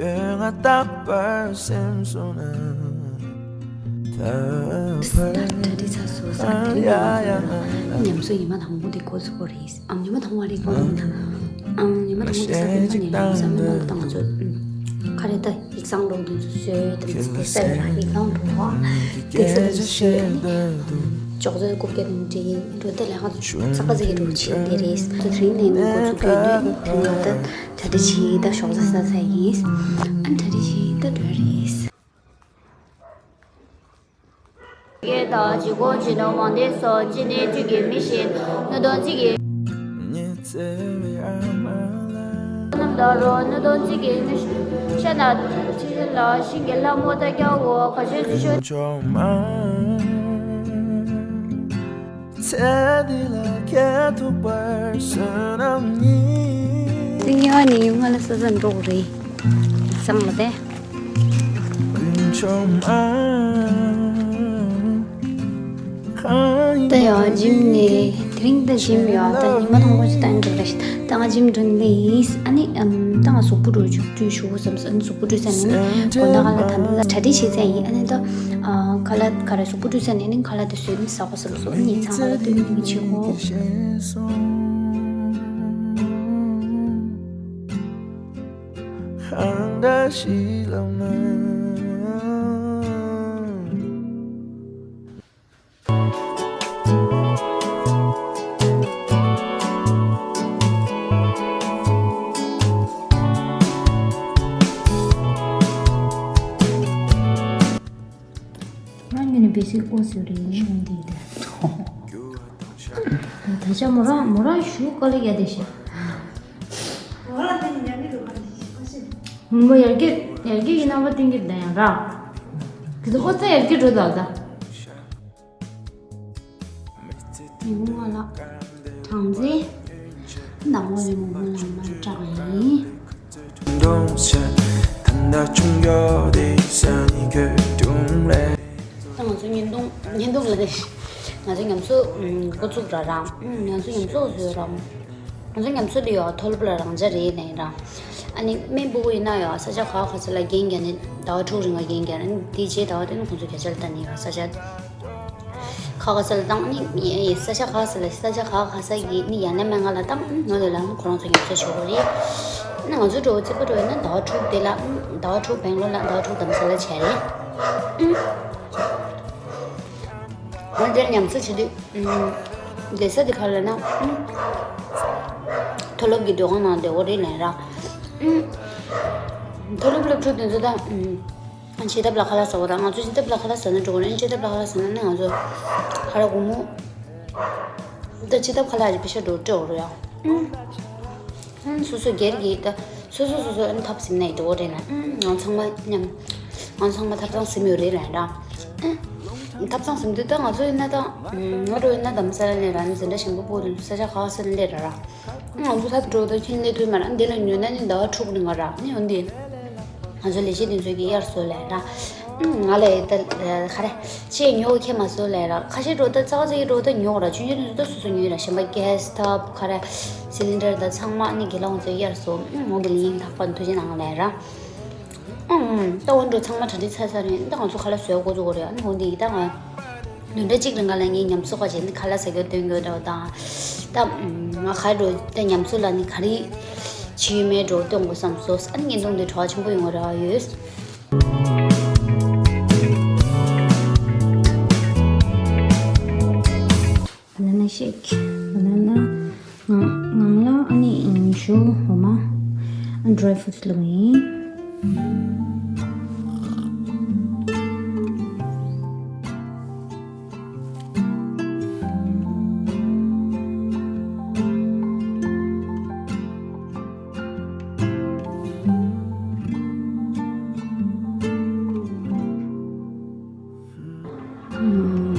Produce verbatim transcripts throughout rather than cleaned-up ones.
ང་རྟག་པར་སེམས་སུ་ན་ད་བར་གྲ་སྒྲིག་ཚར་སོང་། ས་དེ་རིང་ང་ཚོ་ཉམས་གསོ་ཉི་མ་དང་པོ་དེ་འགོ་ཚུགས་པ་རེད། ཨམ། ཉི་མ་དང་པོ་རེད་གོ། ཨམ། ཉི་མ་དང་པོ་དེ་ས་དེ་ཉི་མ་ནས་ཡང་ས་མི་མང་དང་ང་ཚོ་ཁ་རེ་ད་ཡིག་ཚང་འགྲོ་དུས་ཚོད་སོས་དམ་ཚིག་དེ་ས་ར་ཡིག་ཚང་འགྲོ་བ་དེ་ས་དེ་ཚོ་ཤེས་ཅོག་ཙེ་རྐུབ་བཀྱག་དང་འདྲེས་འགྲོ་དེ་ལས་ང་ཚོ་ཚགས་པ་ཟེར་གྱི་འགྲོ་བྱེད་དེ་རེད། དེ་རིང་ནས་འགོ་ཚུགས་དགོས་དུས་དེ་རིང་ང་ད་གྲ་སྒྲིག་བྱེད་ད་ཞོགས་ཚ་ཚ་ཚ་ཡིན། ཨ་གྲ་སྒྲིག་བྱེད་ད་འགྲོ་རེད། ཡེ་དང་ཇི་གོ་ཇི་ནོ་མང་དེ་སོ་ཅི་ནེ་ཅི་གི་མི་ཤེས་ནུ་དོན་ཅི་གི་ཉི་ཚེ་བའི་ཨ་མ་ལ་ནམ་ད་རོ་ནུ་དོན་ཅི་གི་མི་ཤེས་ཤ་ན་ཅི་ལ་ཤིང་གི་ལྷ་མོ་ད་རྒྱ་བོ་ཁ་ཆེ་སུ་ཤོད་ཆོག་མ། ཚེ་འདི་ལ་ཁྱེད་ཐུག་པར་བསོད་ནམས་ཉིད། དེ་ཉི་མ་ནི་ཡུལ་ལྔ་ལ་ས་ས་འགྲོ་གི་རེད། སང་ལ་དེ། ད་ཡང་ཇིམ་ནས་དེ་རིང་ད་ཇིམ་ཡོད། ད་ཉི་མ་དང་པོ་ཞིག་ད་འགྲོ་ར་ཞིག་ད་ང་ཇིམ་འགྲོ་ནི་ཡིན། ཨ་ནི་ཨམ་ད་ང་གཟུགས་པོ་འགྲོ་བཅུག་བཅུག་ཞུ་དགོས་བསམ་སོང་། ཨ་ནི་གཟུགས་པོ་བཀྲུས་ཚར་ནས་ནི་དགོང་དག་ཁ་ལག་ད་ད་གྲ་སྒྲིག་བྱེད་ཚར་ཡིན། ཨ་ནི་ད་ཨ་ཁ་ལག་ཁ་ར་གཟུགས་པོ་བཀྲུས་ཚར་ནས་ནི་ཁ་ལག་དེ་བཟོས་ནས་ཟ་དགོས་བསམ་སོང་། ཨ་ནི་ཡིག་ཚང་ཁ་ལག་སྟོན་ནས་ནི་བྱེད་དགོས། གང་འདྲ་ཞིག་ལ་མ། ང་ཉིད་ནས་བེ་སི་ཨོ་སི་རེད་ཡིན་འདི་དེ། ད་ཆ་མོ་རང་མོ་རང་ཞུ་ཀ་ལི་ཡ་དེ་ཤི། མོ་ཡར་རྒྱས་ཡར་རྒྱས་ཀྱི་རྣམ་པ་སྟོན་གྱི་ད་ཡང་ར། དེ་ཚོ་ཨོ་ཙི་ཡར་རྒྱས་འགྲོ་ད་ད། ཉི་མ་ལགས། གྲངས་འཛིན། ནང་ལོགས་ལ་མོ་མོ་ལ་མ་སྐྲག་ཡིན། ད་ང་ཚོ་བརྙན་ཐུང་བརྙན་ཐུང་ལ་རེད། ང་ཚོ་ཉམས་གསོ་འགོ་བཙུགས་ར་རང་། ང་ཚོ་ཉམས་གསོ་བཟོས་ར། ང་ཚོ་ཉམས་གསོ་འདི་ཡོད་མཐོ་སློབ་ལ་རང་འཇགས་རེད་ནས་ར། ཨ་ནི་སྨན་སྤུ་གུ་ཡིན་ན་ཡོད་ས་ཆ་ཁག་ཁ་ས་ལ་རྒན་རྒྱག་ནས་ཟླ་བ་དྲུག་རིང་ལ་རྒན་རྒྱག་ནས་དེ་རྗེས་ཟླ་བ་དེ་ནི་ཁོང་ཚོ་བརྒྱ་ཆ་ལ་ལྟ་ནས་ཡོད་ས་ཆ། ཁ་ཁ་ས་ལ་བཏང་ནི་ཡ་ཡ་ས་ཆ་ཁ་ས་ལ་ས་ཆ་ཁ་ཁ་ས་གི་ནི་ཡ་ན་མེད་ང་ལ་བཏང་ང་ལ་ལ་ཁོ་རང་ཚོ་ཉམས་གསོ་བྱེད་དགོས་རེད། ནི་ང་ཚོ་འགྲོ་བ་རྩིག་པ་འགྲོ་ཡིན་ན་ཟླ་བ་དྲུག་དེ་ལ་ཟླ་བ་དྲུག་སྦེང་ལོར་ལ་ཟླ་བ་དྲུག་དམ་ས་ལ་བྱས་རེད། ང་དེར་ཉམས་གསོ་བྱེད་དུས་བསྡད་ས་དེ་ག་ལ་ན་མཐོ་སློབ་ཀྱི་སྡོད་ཁང་ནང་བསྡད་དགོས་རེད་ལན་ར། མཐོ་སློབ་སློབ་ཕྲུག་དེ་ཚོ་ད། སྤྱི་ཐབ་ལ་ཁ་ལག་ཟ་བ་དང་ང་ཚོ་སྤྱི་ཐབ་ལ་ཁ་ལག་ཟ་ན་འགྲོ་གི་རེད། སྤྱི་ཐབ་ལ་ཁ་ལག་ཟ་ན་ནི་ང་ཚོ་ཁ་ལག་སྒོར་མོ་ད་སྤྱི་ཐབ་ཁ་ལག་རེད་པེ་ཤ་འགྲོ་སྤྲད་འོ་རེད་ཡ། སོ་སོ་སྒེར་གྱི་ད་སོ་སོ་སོ་སོ་ཨ་ནི་ཐབ་ཟིན་ན་ཡི་འགྲོ་གི་རེད་ན། ང་ཚང་མ་མཉམ་ང་ཚང་མ་ཐབ་ཚང་ཟིན་ཡོད་རེད་ལན་ར། ཐབ་ཚང་ཟིན་དུས་ད་ང་ཚོ་ཡིན་ན་ད་ང་རོ་ཡིན་ན་དམ་ས་ལ་ནས་ར་ནི་འཛིན་གྲྭ་ཞིང་པ་པོ་དེ་ཚོ་ས་ཆ་ཁག་ས་ནས་སླེབས་ར་ར། ང་ཚོ་ཐབ་འགྲོ་ད་ཁྱིམ་སླེབས་དུས་མ་ར་འདི་ལ་ཉོས་ན་ནི་ཟླ་བ་དྲུག་ནི་ང་ར་ནི་འོན་ཏེ། ང་ཚོ་ལས་བྱེད་དེ་ཚོ་གིས་གཡར་སོང་ལབ་ར། ང་ལ་ད་ག་རེ་ཆེས་ཉོ་ཁྱེད་མ་སོང་ལབ་ར། ཁ་ཤས་འགྲོ་ད་ཙག་ཙིག་འགྲོ་ད་ཉོ་ར་ཆུང་ཆུང་དེ་ཚོ་ད་སོ་སོ་ཉོས་ར། གཞན་པ་གེ་སི་ཐབ་ག་རེ་སི་ལིན་ཌར་ད་ཚང་མ་ནི་དགེ་ལགས་ཚོས་གཡར་སོང་། འོ་དེ་ལ་ཡིན་ལྷག་པར་ཐུགས་རྗེ་གནང་ལབ་ར། ད་འོ་འགྲོ་ཚང་མ་གྲ་སྒྲིག་ཚར་ཚར་རེད། ད་ང་ཚོ་ཁ་ལག་བཟོས་འགོ་བཙུགས་དགོས་རེད། ཨ་ནི་འོ་འདི་ཡིན་ད་ང་བདུན་ཕྲག་གཅིག་རིང་ག་ལ་ངས་ཉམས་གསོ་ཁ་བྱས་ནི་ཁ་ལག་ཟ་རྒྱུ་སྟོན་དགོས་འདྲ་བ་དང་། ད་ང་ག་རེ་འགྲོ་ད་ཉམས་གསོ་ལ་ནི་ག་རེ་བྱེད་ཡོད་མེད་འགྲོ་སྟོན་དགོས་བསམ་སོང་། ཨ་ནི་བརྙན་ཐུང་འདི་བྲོ་བ་ཆེན་པོ་ཡོང་བ་རེ་བ་ཡོད། Banana shake, banana ངང་ངང་ལ་ཨ་ནི་ཨིན་ཞུ་འོ་མ་ཨ་dry fruits བླུགས་ཡིན།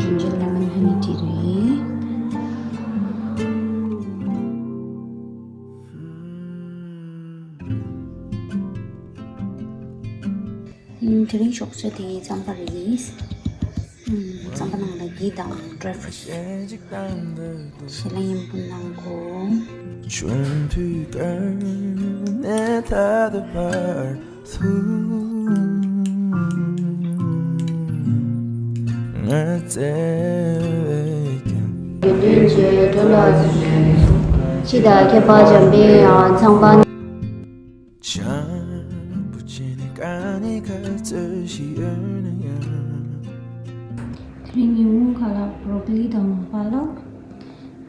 Ginger lemon honey tea རེད། དེ་རིང་ཞོགས་ཇ་དེ་རྩམ་པ་རེད། རྩམ་པ་ནང་ལ་གི་དང་dry fruits ཞལ་ལག་མཉམ་པོ་གནང་གོ། དགེ་འདུན་གྱི་འགྲོ་ལ། འཆི་བདག་ཁྱད་པར་འཇམ་པའི་ཚངས་པ། དེ་རིང་ཉིན་མོ་ཁ་ལག་པྲོ་ཀོ་ལི་དང་པ་ལགས།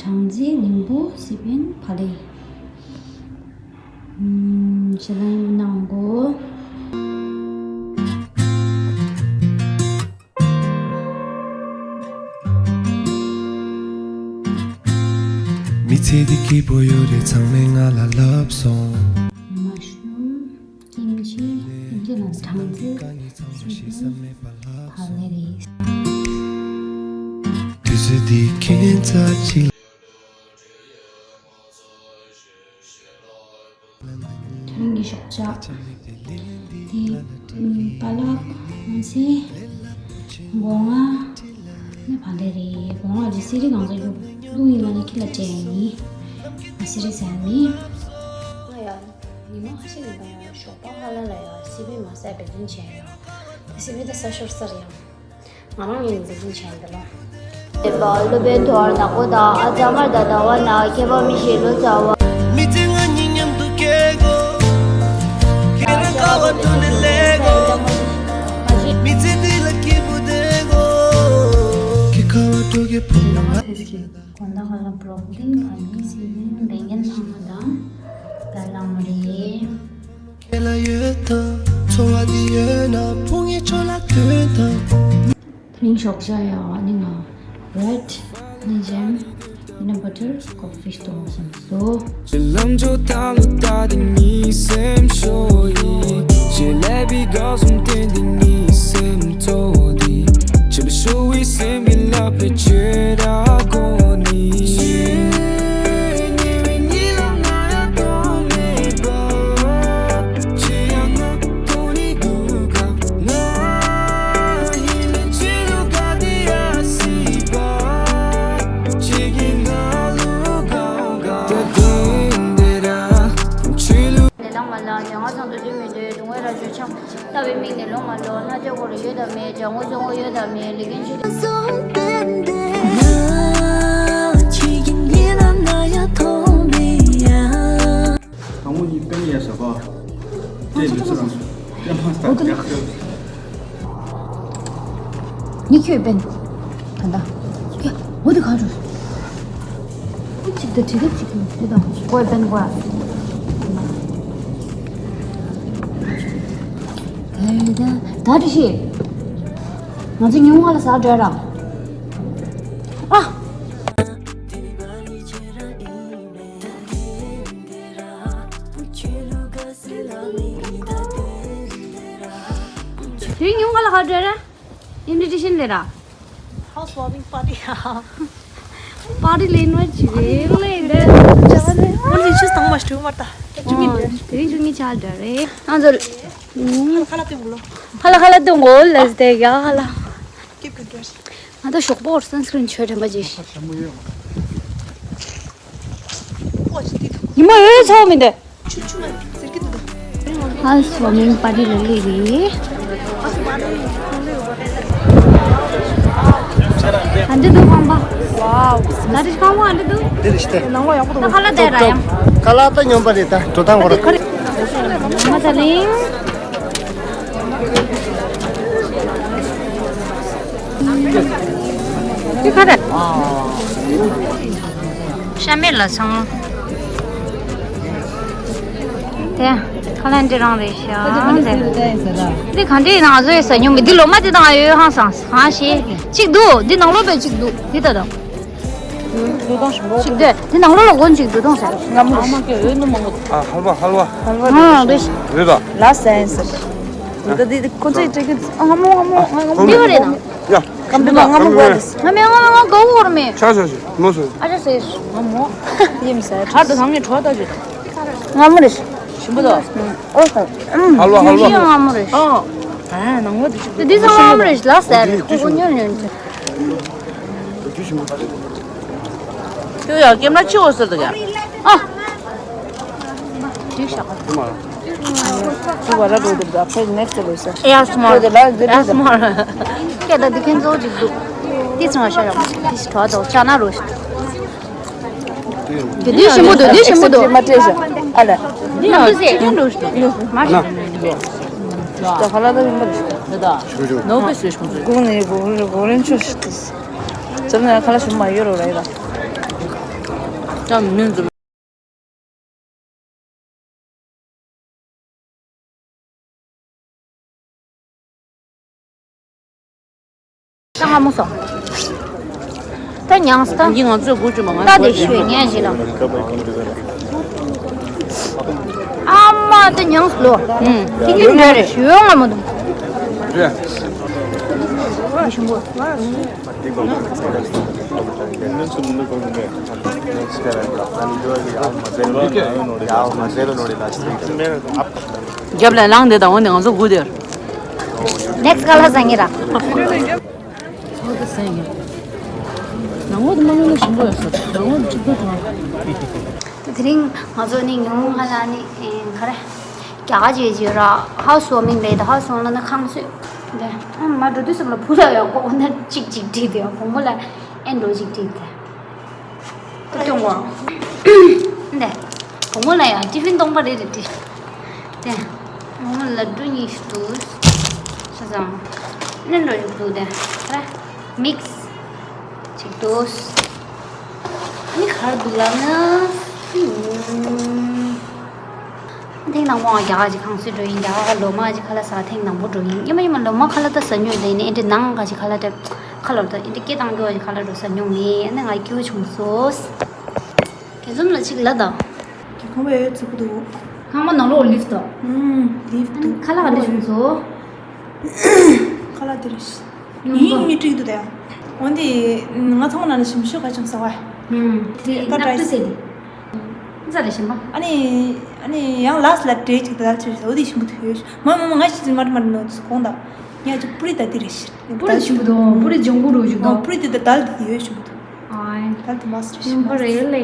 སྦྲང་རྩི་ཉིན་བུ་སི་པན་བག་ལེབ། ཨུམ། ཞལ་ལག་གནང་གོ། མི་ཚེ་འདི་སྐྱིད་པོ་ཡོད་རེད། ཚང་མས་ང་ལ་ལབ་སོང་། མ་ཤུ་རུམ། ཀིམ་ཅི། ཀིམ་ཅི་ལ་སྦྲང་རྩི། སི་པན་བག་ལེབ་རེད། དུས་ཚོད་འདི་ཁྱད་མཚར་ཅིག་དེ་རིང་གི་ཞོགས་ཇ་དེ་པ་ལགས། མ་ཟད་སྒོ་ང་ནི་བག་ལེབ་རེད། སྒོ་ང་ཇི་སི་རི་གང་ཟག་རྒྱུ་ལུག་ཡིན་ལ་ནི་ཁྱི་ལ་སྤྲད་ཡིན། ཨ་སི་རི་ཟ་མི། ང་ཡང་ཉི་མ་ཁ་ཤས་ཡིན་པ་ཡང་ཞོགས་པ་ཧ་ལ་ལ་ཡང་སི་པན་མ་ཟས་པའི་དོན་བྱས་ཡང་སི་པན་དེ་ཟ་ཤོར་ས་རེད་ཡང་། ང་རང་ཡིན་འཛིན་འཛིན་བྱས་འདི་ལ། བསྟན་པ་སློབ་དཔོན་ཐོར་ནག་པོ་དང་ཨ་ཙ་མར་དང་ཟླ་བ་ནག་མཁས་པ་མི་ཤེས་ལོ་ཙཱ་བ། མི་ཚེ་ང་གཉིས་མཉམ་དུ་སྐྱེལ་དགོས། ཁྱེད་རང་ཀ་བ་དུ་ནས་ལས་དགོས། མི་ཚེ་འདི་ལ་སྐྱིད་པོ་བསྡད་དགོས། ཁྱེད་ཁ་བ་དུ་གི་ཕུང་ང་། དགོང་དག་ཁ་ལ་པྲོ་ཀོ་ལི་བག་ལེབ་སི་པན་བེང་གན་ལྷག་མ་དང་དཀར་ལྷག་མ་རེད། ཁྱེད་ལ་ཡོད་དམ། འཚོ་བ་འདི་ཡོད་ན་ཕུང་ངེ་ཆོ་ལ་དོན་དམ། དེ་རིང་ཞོགས་ཇ་ཡ་ཨ་ནི་ང་བྷི་རེཌ་ནི་ཇེམ་ནི་བྷ་ཊར་ཀོ་ཕི་ཞིག་གཏོང་བསམ་སོ། ལམ་འགྲོ་དང་ལོ་ལྟ་དེ་ཉིད་སེམས་ཤོར་ཡིན། ཇེ་ལེ་བི་དགའ་གསུམ་སྟེང་དེ་ཉིད་སེམས་ཚོགས་དེ། ཇེ་ལེ་ཤོར་བའི་སེམས་ཀྱི་ལབ་པའི་ཆོས་ར་གོ་ནི། ནས་ལངས་མ་ལ་ཡང་ང་ཚང་དུ་དུས་མི་འདོད་དུང་བའི་ར་ཇོ་ཆང་ལྟ་བའི་མིག་ནས་ལོང་མ་ལོ། ལྷ་ལྕགས་སྒོ་རུ་ཡོད་དམ་མེད། ལྗང་གུ་ལྗང་གུ་ཡོད་དམ་མེད། ལི་ཀན་ཆུ། དང་པོ་གཉིས་པན་ཡ་ཟ་བ། དེ་ལུས་ཚོ་རང་ཚོ་ཀྱང་མ་སྟག་ཀྱང་ཁྱོད། ཉི་ཁྱོད་པན། ད་ལྟ་ཀྱ་འོ་དེ་ག་རུ། གཅིག་ད་དྲི་ད་གཅིག་གི་དེ་དང་ཀོའི་པན་ཀོ་ཨ། དེ་ད་ད་དྲི་ཤི། ང་ཚོ་ཉུང་བ་ལ་ཟ་འདྲ་ར། ཨ། དེ་ཉུང་བ་ལ་ག་འདྲ་ར། ཨིན་བི་ཊེ་ཤན་ལེ་ར། Housewarming party ཡ། པར་ཊི་ལེན་བ་ཅི་རེད་ལེ་འདི། ཨོ་ལི་ཆུ་སྟངས་མ་ཞུ་མ་ད། ཨོ་དེ་རིང་ཆུ་ངི་ཆ་འདྲ་རེད། ཨ་ཛོ། ཁ་ལ་ཁ་ལ་ཏུང་གོ་ལོ། ཁ་ལ་ཁ་ལ་ཏུང་གོ་ལ་སྟེ་ག་ཁ་ལ། Keep control། ང་ད་ཞོགས་པོར་སན་སི་ཀྲིན་མཆོད་དྲན་པ་ཅི། ཉི་མ་འོད་ཚ་བོ་མི་འདུག་ཆུ་ཆུ་མ་ཟེར་གི་འདུག་ད། ཧའོ་སི་ཝར་མིང་པར་ཊི་ལ་སླེབས་རེད། ཨ་འདྲ་འདུག་ཁང་པ། ཝའོ། ད་རེས་ཁང་པ་ཨ་འདྲ་འདུག་འདི་རེད་ཤི་ཏེ། ནང་ལོགས་ཡག་པོ་འདུག་ད་ཁ་ལག་དེ་ར་ཡང་། ཁ་ལག་ད་སྙོམས་པ་རེད། ད་འགྲོ་སྟངས་གོ་ར། ཁ་རེད། མ་ད་ལིང་། ཅི་ཁ་རེད། ཤ་མེད་ལ་ཚང་། དེ་ཁ་ལན་འདི་རང་རེད་ཤག་འདི་ག་འདྲ་ཡིན་ན་ང་ཚོ་ཡོད་ས་ཉུང་མི་འདི་ལོ་མ་དེ་དང་ཡོད་ཧང་སང་ཧང་ཤེས། གཅིག་འདུག་འདི་ནང་ལོགས་པའི་གཅིག་འདུག་འདི་ལྟ་དང་། གཅིག་འདུག་འདི་ནང་ལོགས་ལ་སྒོ་གཅིག་འདུག་དང་ཟེར། ང་མོ་ཨ་མ་ཀྱི་འོད་ནུ་མང་པོ། ཨ་ཧལ་ཝ་ཧལ་ཝ། ཧལ་ཝ་འདི་འོད་པ། ལ་སེན་སེར། འདི་འདི་ཁོ་ཚོས་སྤྲད་གི། ཨ་ང་མོ་ང་མོ་ང་མོ། འདི་བ་རེད་ན། ཡ། ཀམ་པི་མ་ང་མོ་གོ་རེད། ང་མེ་ང་ང་གོ་གོ་ར་མེ། ཆ་ཆ་ཆ་མོ་སོ། ཨ་ཅག་ཟེར། ང་མོ། ཡིན་ཟེར། ཁར་དུ་ང་ངའི་གྲོགས་ལྟ་ཞུ། ང་མོ་རེད། ཞིམ་པོ་དོ། ཨོ་ཧ། ཧལ་ཝ་ཧལ་ཝ། ང་མོ་རེད། ཨ། ཨ་ནང་ལོ་དེ་ཞིག་དེ་དེ་ཚང་ང་མོ་རེད་ལ་ཟེར། ཁོ་ཁོ་ཉོ་ཉོ་ཉོ། ཁྱོད་ཡ་ཀེམ་ར་ཆི་འོ་ཟེར་དུ་ཡ། ཨ། ཅིག་ཤག་དེ་མ། ཅུ་བ་ར་འགྲོ་འདུག་ག་ཕེ་ནེག་སི་ལོ་ས། ཡ་སི་མོལ། ཡ་སི་མོལ། སྐད་ད་འདི་ཁན་ཙོ་ཅིག་འདུག་དེ་ཚོ་ང་ཤ་ཡོང་། དེ་ཞིག་གྲོགས་དང་ཅ་ན་རོ་ཞིག་དེ་དུས་ཞིམ་པོ་འདུག་དེ་དུས་ཞིམ་པོ་འདུག་མ་སྤྲད་ཤག་ཨ་ལ། ནམ་དུས་སེ་ཅུ་འགྲོ་ཞིག་མ་ཤ་ད་ཧ་ལ་ད་ཡིན་པ་རེད། ད་ནོ་བེ་སེ་ཁོང་ཚོ་གུང་ནས་གོ་རེ་གོ་རེ་ཆོ་ཞིག་དུས་ཙམ་ན་ཁ་ལ་ཞུམ་མ་ཡོད་རོ་ར་ཡིན་ད། ཅམ་མིན་ཙམ། ད་ང་མོ་སོང་། ད་མྱངས་ད། ཡིན་ང་ཚོས་དགུ་བཅུ་མ་ང་ད་དེ་ཚོས་ཤོད་ངས་ཞིག་ལ། ཨ་མ་ད་མྱངས་ལོ། ཨུམ། ཁྱི་ཁྱི་འདྲ་རེད་ཞུ་ཡོང་ང་མོ་དང་། རེད། ཞིམ་པོ། རྒྱབ་ལ་ལངས་དེ་དང་འོ་ནས་ང་ཚོ་སྒུག་དེར། ནེག་སི་ཀ་ལ་ཟ་ངེ་ར། ཚོགས་ཀྱི་སེང་གེ། ནང་ངོ་དུ་མ་ངོ་ན་ཞིམ་པོ་ཡོད་ས་རེད། ནང་ངོ་དུ་གཅིག་པུ་བྱུང་། དེ་རིང་ང་ཚོ་ནི་ཉུང་ང་ལ་ནི་ག་རེ། རྒྱ་གར་བྱེད་ཀྱི་ཡོད་ར། ཧའོ་སི་ཝར་མིང་ལས་ད་ཧའོ་སི་ཝར་མིང་ལ་ན་ཁང་སོས། དེ་ཨ་མ་འགྲོ་དུས་སམ་ལ་བུ་ལ་ཡང་ཁོ་ན་གཅིག་གཅིག་བྲིས་ཏེ་ཡང་བུ་མོ་ལ་ཨེ་འགྲོ་གཅིག་བྲིས་ཏེ། ཏུ་ཏུ་ངོ་། འདི། བུ་མོ་ལ་ཡང་ཏི་ཕིན་སྟོང་པ་རེ་རེ་སྟེར། དེ། བུ་མོ་ལ་ཌུ་གཉིས་ཤིག་འདུག་ཤ་ཚང་། ནན་རོ་ཞིག་འདུག་དེ། ར། མིག་སི། ཅིག་འདུག་ཨ་ནི་ག་རེ་འདུག་ལབ་ན། ཐེངས་དང་པོ་ང་རྒྱ་གར་གྱི་ཁང་སོས་འགྲོ་ཡིན། རྒྱ་གར་ལོ་མ་གྱི་ཁ་ལག་ཟ་ཐེངས་དང་པོ་འགྲོ་ཡིན། ཡིན་མ་ཡིན་མ་ལོ་མ་ཁ་ལག་ད་ཟ་མྱོང་ཡོད་ལས་ནི་ཨེ་འདྲ་ནང་ག་གྱི་ཁ་ལག་དེ། ཁ་ལོར་ད་ཨེ་འདྲ་སྐད་བཏང་རྒྱུ་བ་གྱི་ཁ་ལག་འགྲོ་ཟ་མྱོང་མེད། ཨ་ནི་ང་སྐྱིད་པོ་བྱུང་སོང་། དགེ་འཛོམས་ལ་གཅིག་ལབ་དང་། དགེ་ཁོང་པས་ཚུགས་ཀྱི་འདུག་སྔ་མ་ནང་ལོགས་ལིབ་དང་། ཨུམ། ལིབ་འདུག་ཁ་ལག་ག་འདྲ་བྱུང་སོང་། ཁ་ལག་དེ་རེད། ཡིན་ཡིན་ངས་འགྲིག་འདུག་དེ། འོན་ཏེ་ང་ཚང་མ་ནང་ལ་ཞིམ་ཤོས་ག་ཅང་ཟ་བ། ཨུམ། དེ་ཀ་ནག་ཏུ་ཟེར་དེ། ཛ་རེ་ཞིམ་པ། ཨ་ནི། ཨ་ནི་ཡང་ལགས་ལ་འབྲས་ཅིག་ད་ལ་ཆུ་ཟོ་དེ་ཞིམ་པོ་ཐུག་ཡོད། མ་མ་མ་ང་ཞིག་ཅིག་མར་མར་ནོ་ཚུ་གོང་ད། ཉ་ཅིག་པུ་རི་ད་དེ་རེད་ཤི། པུ་རི་ཞིམ་པོ་འདུག་པུ་རི་ལྗང་གུ་རུ་ཞིག་འདུག་པུ་རི་དེ་ད་དལ་དེ་ཡོད་ཞིམ་པོ་འདུག་ཨའི། དལ་དེ་མ་སུ་ཞིམ་པོ་རེད་ལེ།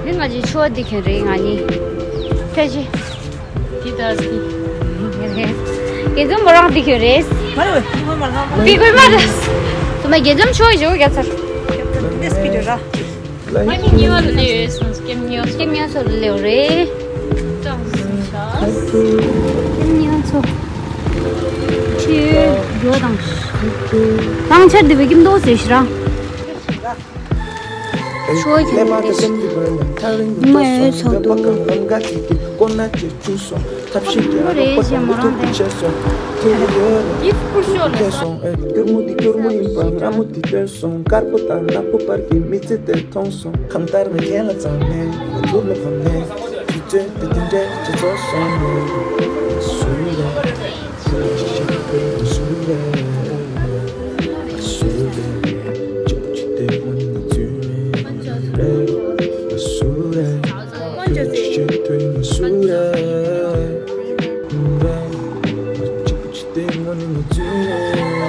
རི་ང་ཅི་ཆོ་དེ་ཁྱོད་རེད་ང་ནི། ཕལ་ཆེར། དེ་ད་སི། དགེ་འཛོམས་མོ་རང་དེ་ཁྱོད་རེད། མ་རེད་བས་དེ་ཁོས་མ་རེད་ང་མ་དེ་ཁོས་མ་རེད། ཚོ་མ་དགེ་འཛོམས་ཆོ་ཡོ་རྒྱབ་ཚར། དེ་སི་པི་རེད་ར། ཨ་ནི་གཉིས་པ་ལ་སླེབས་ཡོད་སོང་། སྐྱེམས་གཉིས་པ་ཚོ། སྐྱེམས་གཉིས་པ་ཚོ་ལ་སླེབས་རེད། ཀྲང་སུ་ཤ། སྐྱེམས་གཉིས་པ་ཚོ། ཆེ་འགྲོ་དང་། ཐང་ཆར་འདི་བའི་ཀྱིམ་མདོག་ཟེར་ཤི་ར། ཆོས་ཀྱི་མི་དེ་ཞིག་མ་ཡོད་ཚོགས་འདུག་ཐབས་ཤེས་ཀྱི་རེད་ཅེས་མོ་རང་དེ། ཡིད་སྐུལ་ཤོག་ལ་ས། སྐྱུར་མོ་འདི་སྐྱུར་མོ་ཡིན་པ་སྔ་མོ་འདི་ཐོས་སོང་། དཀར་པོ་དང་ནག་པོ་བར་གྱི་མི་ཚེ་དེ་མཐོང་སོང་། གང་ལྟར་ངས་ཁྱེད་ལ་ཚང་མས་ཐུགས་ལ་ཕམ་ནས། དུས་ཚོད་དེ་དེ་འདྲས་ཇེ་ཚོགས་སོང་ནས། སུ་རེད། སུ་རེད། སུ་རེད། ཅི་ཅི་དེ་དངོས་གནས་ང་ཚོའི་རེད། སུ་རེད། ཅི་ཅི་དེ་ང་སུ་རེད། རེད། ཅི་ཅི་དེ་དངོས་གནས་ང་ཚོའི་རེད།